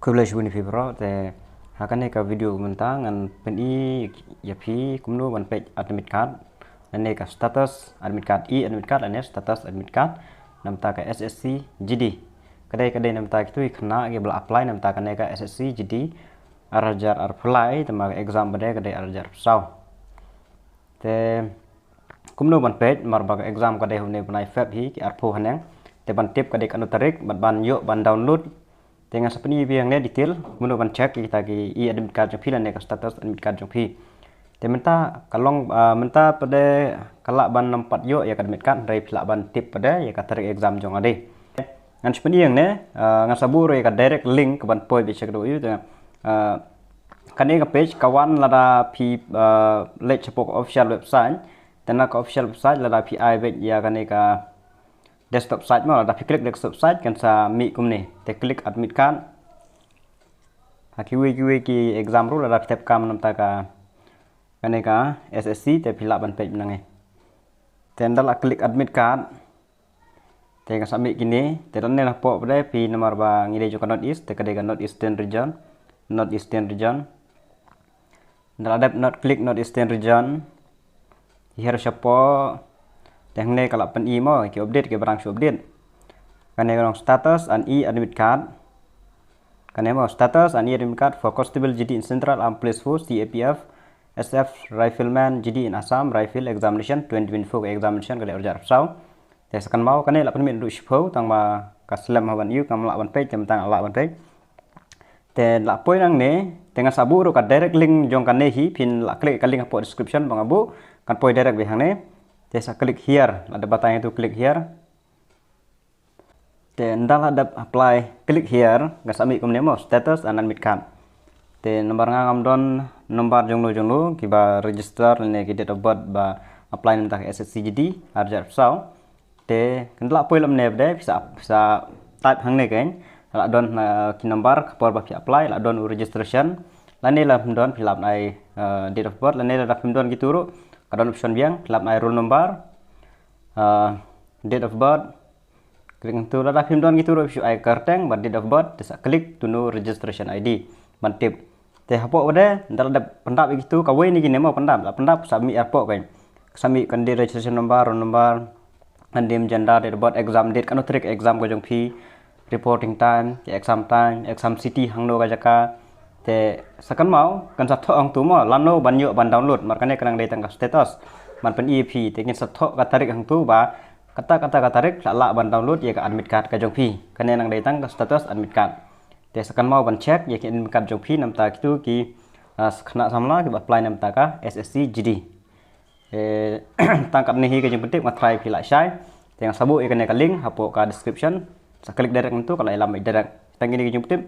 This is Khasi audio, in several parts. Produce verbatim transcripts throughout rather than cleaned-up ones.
Khublei shibun ïa phi baroh. Te ha kane ka video mynta ngan pyni ïa phi kumno ban peit admit card, lane ka status admit card, e-admit card lane status admit card namta ka S S C G D. Ka dei, ka dei namta kito ki khynnah kiba la apply namta kane ka S S C G D ar hajar arphew lai, te ma ka exam ba dei ka dei ar hajar arphew saw. Te kumno ban peit, mar ba ka exam ka dei ha une u bnai Feb hi, ki arphew haneng. Te ban tip ka dei katno tarik, bad ban ïoh ban download. Te ngan sa pyni ïa phi hangne detail kumno ban check ïa kita ki e-admit card jong phi lane ka status admit card jong phi. Te mynta ka long, ah, mynta pat de ka lah ban ym pat ïoh ïa ka admit card, hynrei phi lah ban tip pat de ïa ka tarik exam jong nga dei. Ngan sa pyni hangne, ah, ngan sa buh ruh ïa ka direct link ka ban poi beit sha kata u, te, ah, kane ka page ka wan lada phi, ah, leit shapoh ka official website. Te na ka official website lada phi ai beit ïa kane ka desktop site mo, lada phi click desktop site kan sa mih kumne. Te click admit card. Ha kiwei kiwei ki exam ruh lada phi thep kam namta ka, kane ka S S C, te phi lah ban peit mynne. Te ynda la click admit card, te kan sa mih kine. Te lane napoh pat de phi, namar ba ngi dei jong ka North East, te ka dei ka North Eastern Region, North Eastern Region. Ynda la dep North, click North Eastern Region, hiar shapoh. Te hangne ka la pyni mo ki update, kiba rang shu update. Kane ka long status and e-admit card. Kane mo status and e-admit card for Constable G D in Central Armed Police Force, C A P F, S F Rifleman G D in Assam Rifle Examination twenty twenty-four, ka examination ka dei ar hajar arphew saw. Te sa kynmaw kane la pynmih naduh shiphew, tang ba ka slem haba ïoh kam lah ban peit, te mynta nga lah ban peit. Te la poi nangne, te ngan sa buh ruh ka direct link jong kane hi, phin lah click ka link hapoh description ba nga buh, kan poi direct beit hangne. Te sa click here, la dep batai tu click here. Te ynda la dep apply, click here, kan sa mih kumne mo, status and admit card. Te namar nga ngam don number jongno jongno, kiba register lane ki date of birth ba apply namta ka S S C G D ar hajar arphew saw. Te kan lah poi lem ne bde, phi sa, phi sa type hangne kan. La don, eh, ki number ka por ba phi apply, la don u registration. Lane la phim don, phi lah ban ai, eh, date of birth, lane la phim don kitu ruh, ka don option biang, phi lah ban ai roll number, eh, date of birth. Click tu, lada phim don kitu ruh phi shu ai kyrteng bad date of birth, te sa click to know registration I D ban tip. Te hapoh pat de, ynda la dep pyndap ïa kitu, kawei na kine mo pyndap, la pyndap sa mih hapoh kan. Sa mih candidate registration number, roll number, name, gender, date of birth, exam date, katno tarik exam ka jong phi, reporting time, exam time, exam city hangno ka jaka. Te sa kynmaw, kan sa thoh hangtu mo lano ban ïoh ban download, mar kane ka nang dei tang ka status ban pyni ïa phi. Te kin sa thoh ka tarik hangtu ba kata kata ka tarik la lah ban download ïa ka admit card ka jong phi. Kane nang dei tang ka status admit card. Te sa kynmaw ban check ïa ki admit card jong phi namta kitu ki, ah, khynnah samla kiba apply namta ka S S C G D. Eh, tang katne hi ka jingpyntip, nga tharai phi lah shai. Te ngan sa buh ïa kane ka link hapoh ka description. Sa click direct nangtu ka la ïalam direct. Tang kine ki jingpyntip.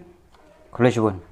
Khublei shibun.